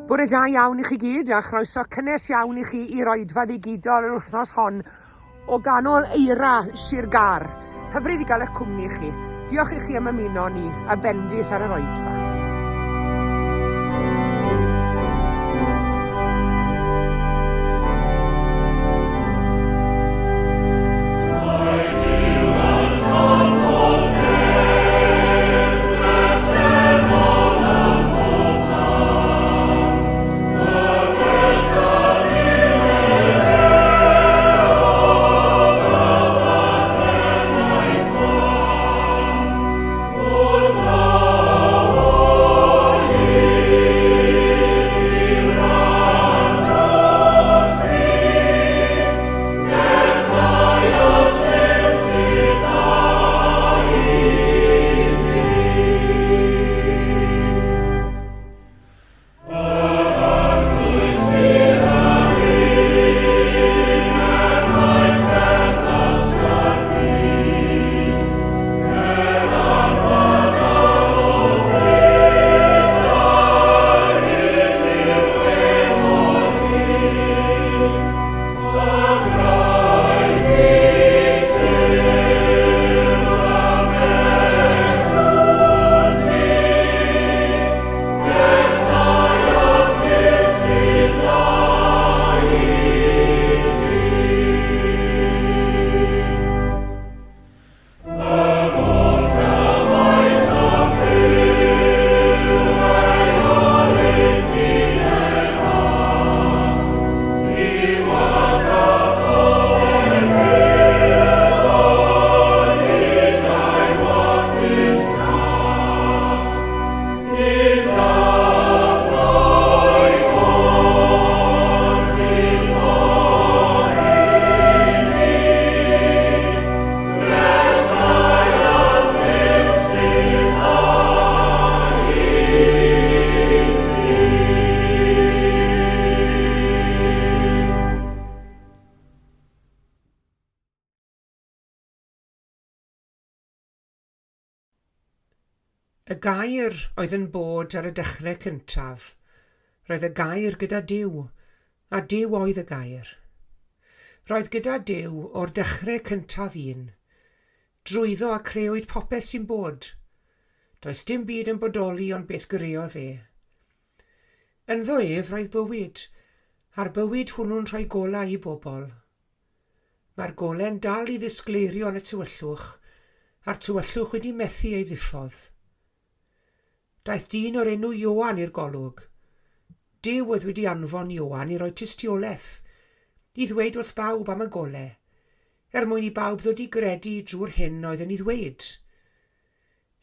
Bore da iawn i chi gyd a chroeso cynnes iawn i chi i'r oedfa ddigidol yr wythnos hon o ganol eira Sir Gâr. Hyfryd i gael eich cwmni chi. Diolch i chi am ymuno ni a bendith ar yr oedfa. Y gair oedd yn bod ar y dechrau cyntaf. Roedd y gair gyda Duw, a Duw oedd y gair. Roedd gyda Duw o'r dechrau cyntaf un. Drwyddo a crëwyd popeth sy'n bod. Does dim byd yn bodoli ond beth greodd e. Ynddo ef roedd bywyd, a'r bywyd hwnnw'n rhoi golau i bobl. Mae'r gole'n dal i ddisgleirio yn y tywyllwch, a'r tywyllwch wedi methu ei ddiffodd. Daeth dyn o'r enw Ioan i'r golwg. Duw oedd wedi anfon Ioan i roi tystiolaeth, i ddweud wrth bawb am y gole, er mwyn i bawb ddod i gredu drwy'r hyn oedd yn ei ddweud.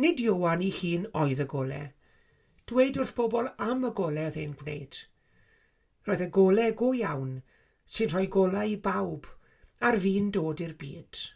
Nid Ioan ei hun oedd y gole. Dweud wrth bobl am y gole oedd e'n gwneud. Roedd y gole go iawn, sy'n rhoi golau i bawb, ar fin dod i'r byd.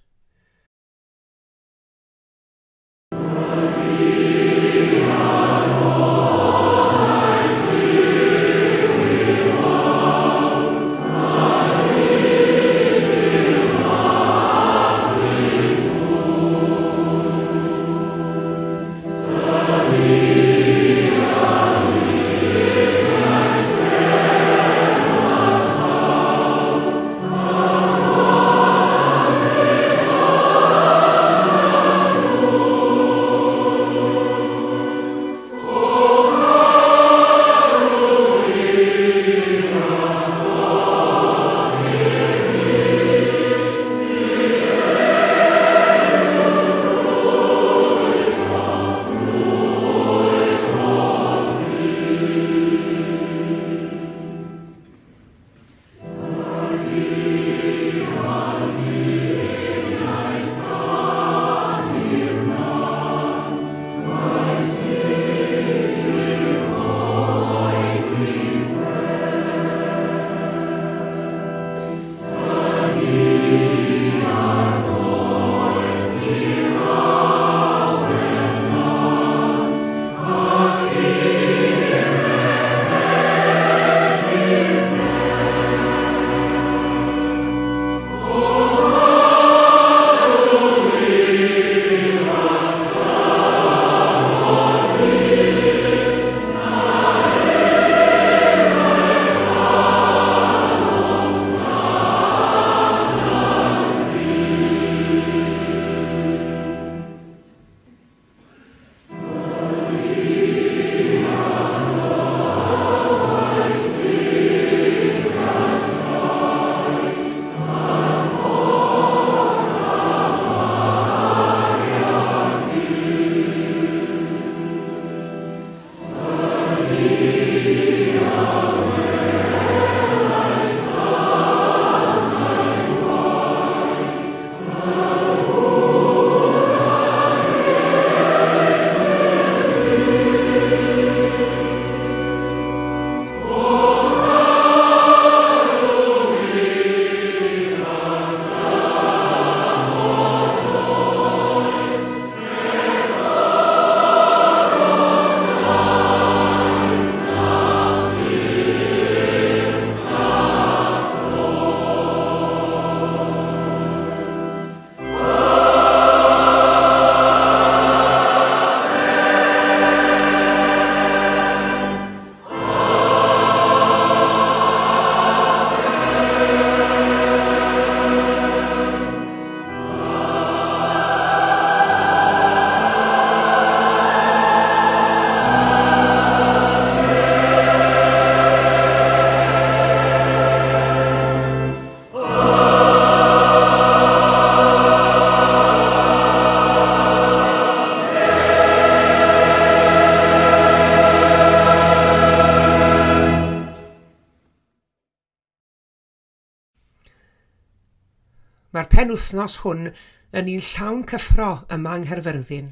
penwythnos hwn yn un llawn cyffro yma yng Nghaerfyrddin.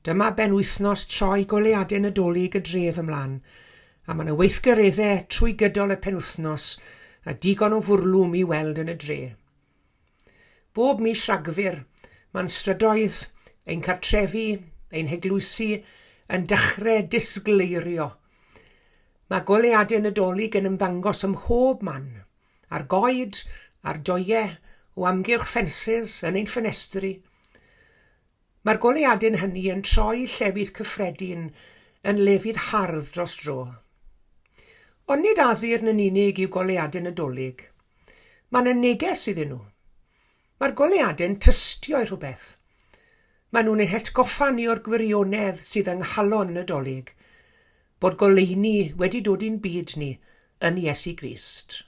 Dyma benwythnos troi goleuadau Nadolig y dref ymlaen, a mae yna weithgareddau trwy gydol y penwythnos a digon o fwrlwm i weld yn y dre. Bob mis Rhagfyr, mae'n strydoedd, ein cartrefi, ein heglwysi yn dechrau disgleirio. Mae goleuadau Nadolig yn ymddangos ym mhob man, ar goed, ar doiau, o amgylch ffensys, yn ein ffenestri. Mae'r goleuadau'n hynny yn troi llefydd cyffredin yn lefydd hardd dros dro. Ond nid addurn yn unig yw goleuadau Nadolig. Mae yna neges iddyn nhw. Mae'r goleuadau'n tystio i rhywbeth. Maen nhw'n ein hatgoffa ni o'r gwirionedd sydd yng nghalon y Nadolig, bod goleuni wedi dod i'n byd ni yn Iesu Grist.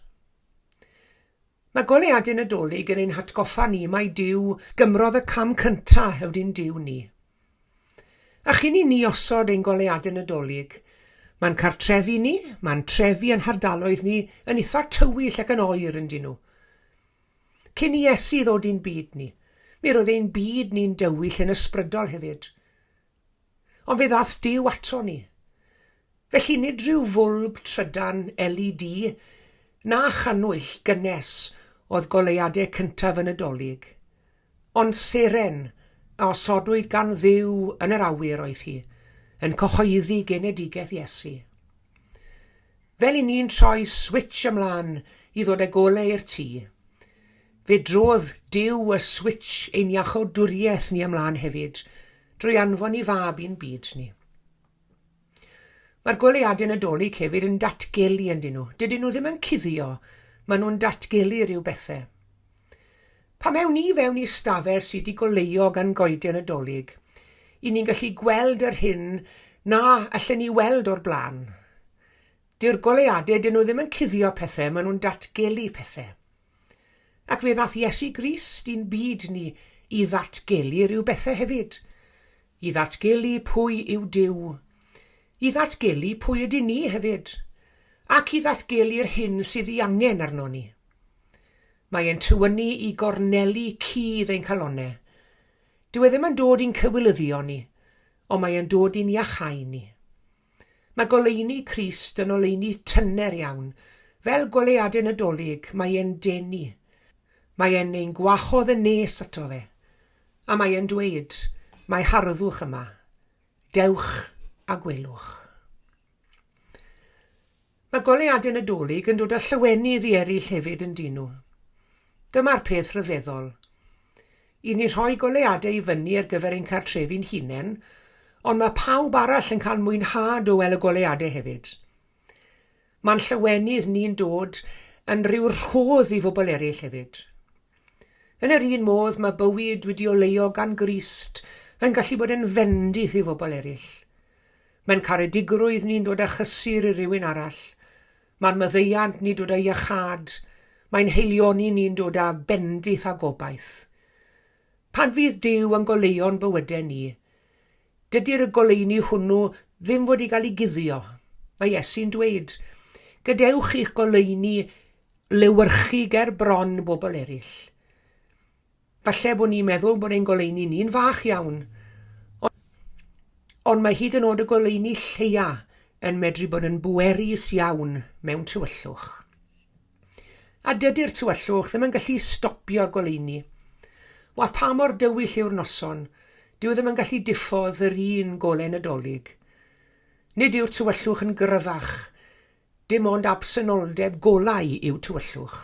Mae goleuadau Nadolig yn ein hatgoffa ni mai Duw gymrodd y cam cynta' yw'n Duw ni. A chyn i ni osod ein goleuadau Nadolig, mae'n cartrefi ni, mae'n trefi a'n hardaloedd ni yn itha tywyll ac yn oer yndyn nhw. Cyn i Iesu ddod i'n byd ni, mi roedd ein byd ni'n dywyll yn ysbrydol hefyd. Ond fe ddath Duw ato ni. Felly nid rhyw fwlb trydan LED na channwyll gynnes oedd goleuadau cyntaf y Nadolig, ond seren a osodwyd gan Dduw yn yr awyr oedd hi, yn cyhoeddi genedigaeth Iesu. Fel i ni'n troi switsh ymlaen i ddod â golau i'r tŷ, fe drodd Duw y switsh ein iachawdwriaeth ni ymlaen hefyd drwy anfon ei fab i'n byd ni. Mae'r goleuadau Nadolig hefyd yn datgelu yndyn nhw. Dydyn nhw ddim yn cuddio, maen nhw'n datgelu rhyw bethau. Pan mewn ni fewn i stafell sydd wedi goleuo gan goeden Nadolig, i ni'n gallu gweld yr hyn na allen ni weld o'r blaen. Dyw'r goleuadau, dyn nhw ddim yn cuddio pethau, maen nhw'n datgelu pethau. Ac fe ddath Iesu Grist i'n byd ni i ddatgelu rhyw bethau hefyd. I ddatgelu pwy yw Duw. I ddatgelu pwy ydyn ni hefyd. Ac i ddatgelu'r hyn sydd ei angen arno ni. Mae e'n tywynnu i gorneli cudd ein calonnau. Dyw e ddim yn dod i'n cywilyddio ni, ond mae e'n dod i'n iachau ni. Mae goleuni Crist yn oleuni tyner iawn. Fel goleuadau Nadolig, mae e'n denu. Mae e'n ein gwahodd yn nes ato fe. A mae e'n dweud, mae harddwch yma. Dewch a gwelwch. Mae goleuadau Nadolig yn dod â llawenydd i eraill hefyd yn dyn nhw. Dyma'r peth rhyfeddol. I ni rhoi goleuadau i fyny ar gyfer ein cartrefi'n hunain, ond mae pawb arall yn cael mwynhad o weld y goleuadau hefyd. Mae'n llawenydd ni'n dod yn rhyw rhodd i fobl eraill hefyd. Yn yr un modd mae bywyd wedi oleuo gan Grist yn gallu bod yn fendith i fobl eraill. Mae'n caredigrwydd ni'n dod â chysur i rywun arall. Mae'n maddeuant ni'n dod â iachâd. Mae'n haelioni ni'n dod â bendith a gobaith. Pan fydd Duw yn goleuo'n bywydau ni, dydy'r goleuni hwnnw ddim fod i gael ei guddio. Mae Iesu'n dweud, Gadewch i'ch goleuni lewyrchu ger bron bobl eraill. Falle bod ni'n meddwl bod ein goleuni ni'n fach iawn, ond mae hyd yn oed y goleuni lleia yn medru bod yn bwerus iawn mewn tywyllwch. A dydy'r tywyllwch ddim yn gallu stopio'r goleuni. Wath pa mor dywyll yw'r noson, dyw e ddim yn gallu diffodd yr un golau Nadolig. Nid yw'r tywyllwch yn gryfach Dim ond absenoldeb golau yw tywyllwch.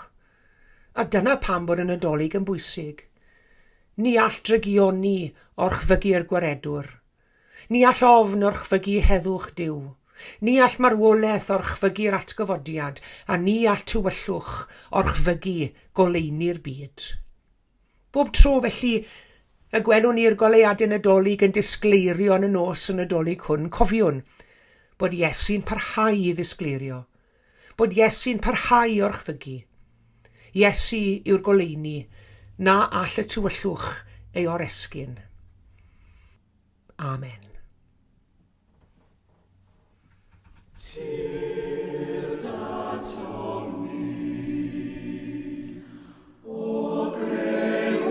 A dyna pam bod y Nadolig yn bwysig. Ni all drygioni orchfygu'r Gwaredwr. Ni all ofn orchfygu heddwch Duw. Ni all marwolaeth orchfygu'r atgyfodiad, a ni all tywyllwch orchfygu goleuni'r byd. Bob tro felly y gwelwn ni'r goleuadau Nadolig yn disgleirio yn y nos y Nadolig hwn, cofiwn bod Iesu'n parhau i ddisgleirio, bod Iesu'n parhau i orchfygu. Iesu yw'r goleuni na all y tywyllwch ei oresgyn. Amen. Tyrd atom ni, O greu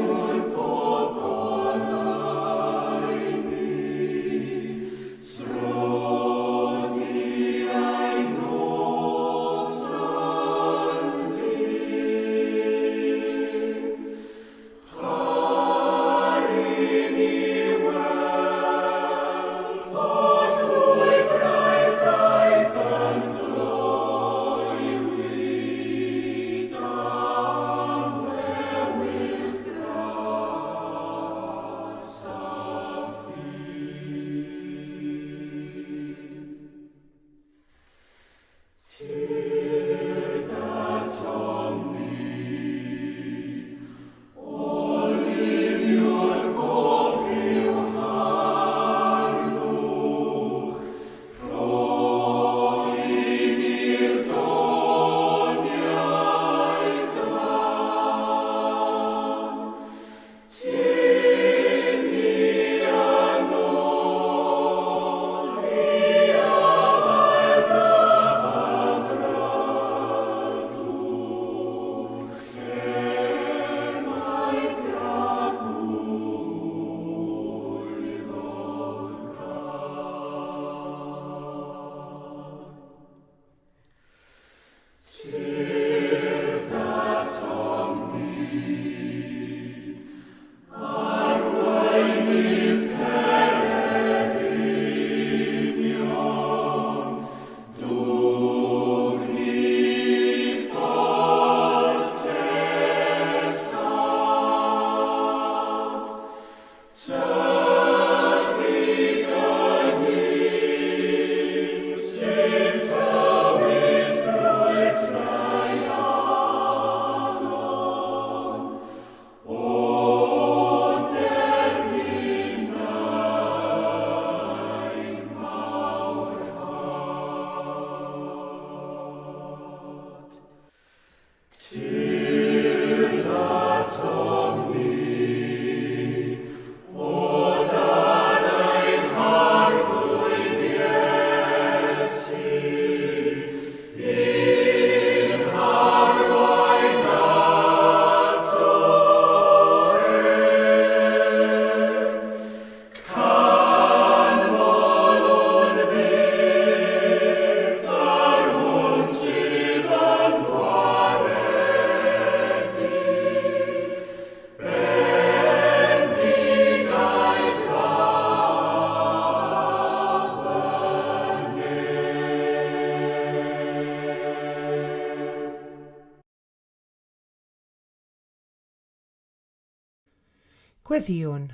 Gweddïwn.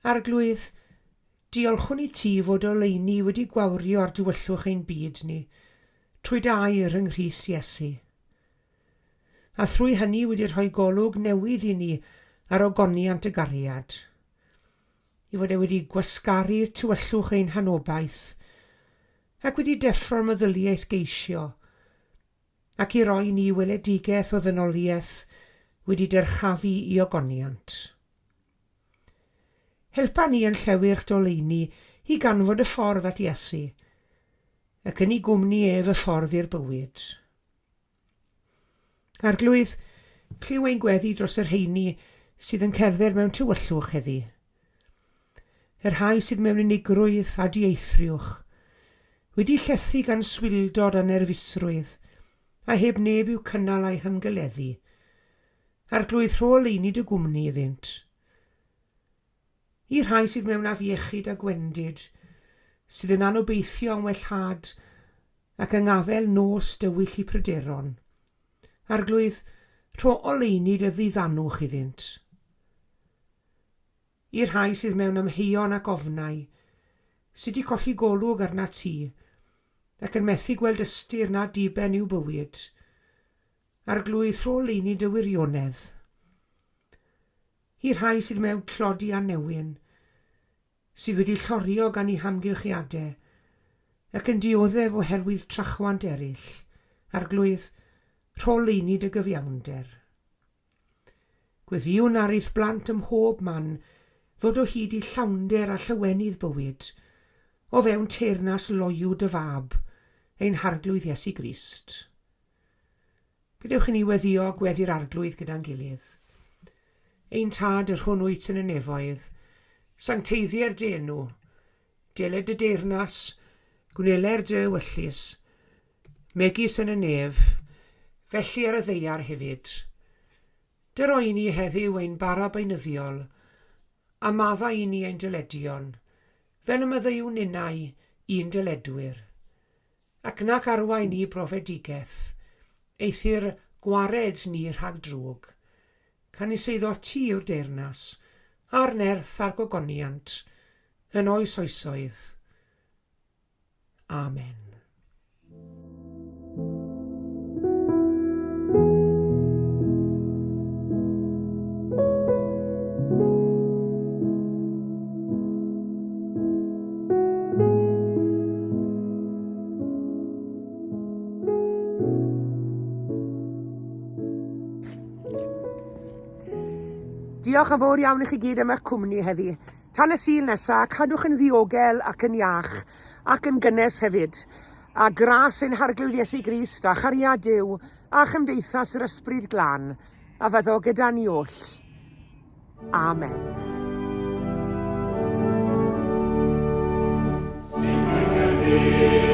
Arglwydd, diolchwn i ti fod oleuni wedi gwawrio ar dywyllwch ein byd ni, trwy dy air yng Nghrist Iesu. A thrwy hynny wedi rhoi golwg newydd i ni ar ogoniant y gariad. I fod e wedi gwasgaru tywyllwch ein hanobaith, ac wedi deffro'r meddyliaeth geisio, ac i roi ni weledigaeth o ddynoliaeth wedi dyrchafu i ogoniant. Helpa ni yn llewyrch d'oleuni i ganfod y ffordd at Iesu, ac yn ei gwmni ef y ffordd i'r bywyd. Arglwydd, clyw ein gweddi dros y rheini sydd yn cerdded mewn tywyllwch heddi. Y rhai sydd mewn unigrwydd a dieithriwch, wedi llethu gan swildod a nerfusrwydd, a heb neb i'w cynnal a'u hymgeleddu. Arglwydd, rho oleuni dy gwmni iddynt. I'r rhai sydd mewn afiechyd a gwendid, sydd yn anobeithio am wellhad ac yng ngafel nos dywyll i pryderon, Arglwydd, rho oleuni dy ddiddanwch iddynt. I'r rhai sydd mewn amheuon ac ofnau, sy 'di colli golwg arnat ti, ac yn methu gweld ystyr na diben i'w bywyd, Arglwydd, rho oleuni dy wirionedd. I'r rhai sydd mewn tlodi a newyn, sydd wedi llorio gan eu hamgylchiadau, ac yn dioddef oherwydd trachwant eraill, Arglwydd, rho oleuni dy gyfiawnder. Gweddïwn ar i'th blant ym mhob man ddod o hyd i llawnder a llawenydd bywyd, o fewn teyrnas loyw dy Fab, ein Harglwydd Iesu Grist. Gadewch i ni weddïo gweddi'r Arglwydd gyda'n gilydd. Ein Tad, yr hwn wyt yn y nefoedd, sancteiddier dy enw, deled dy deyrnas, gwneler dy ewyllys, megis yn y nef, felly ar y ddaear hefyd. Dyro i ni heddiw ein bara beunyddiol, a maddau i ni ein dyledion, fel y maddeuwn ninnau i'n dyledwyr. Ac nac arwain ni brofedigaeth, eithr gwared ni rhag drwg. Canys eiddo ti yw'r deyrnas, a'r nerth a'r gogoniant, yn oes oesoedd. Amen. Diolch yn fawr iawn i chi gyd am eich cwmni heddi. Tan y Sul nesa, cadwch yn ddiogel ac yn iach, ac yn gynnes hefyd. A gras ein Harglwydd Iesu Grist, a chariad Duw, a chymdeithas yr Ysbryd Glân, a fyddo gyda ni oll. Amen. Sy'n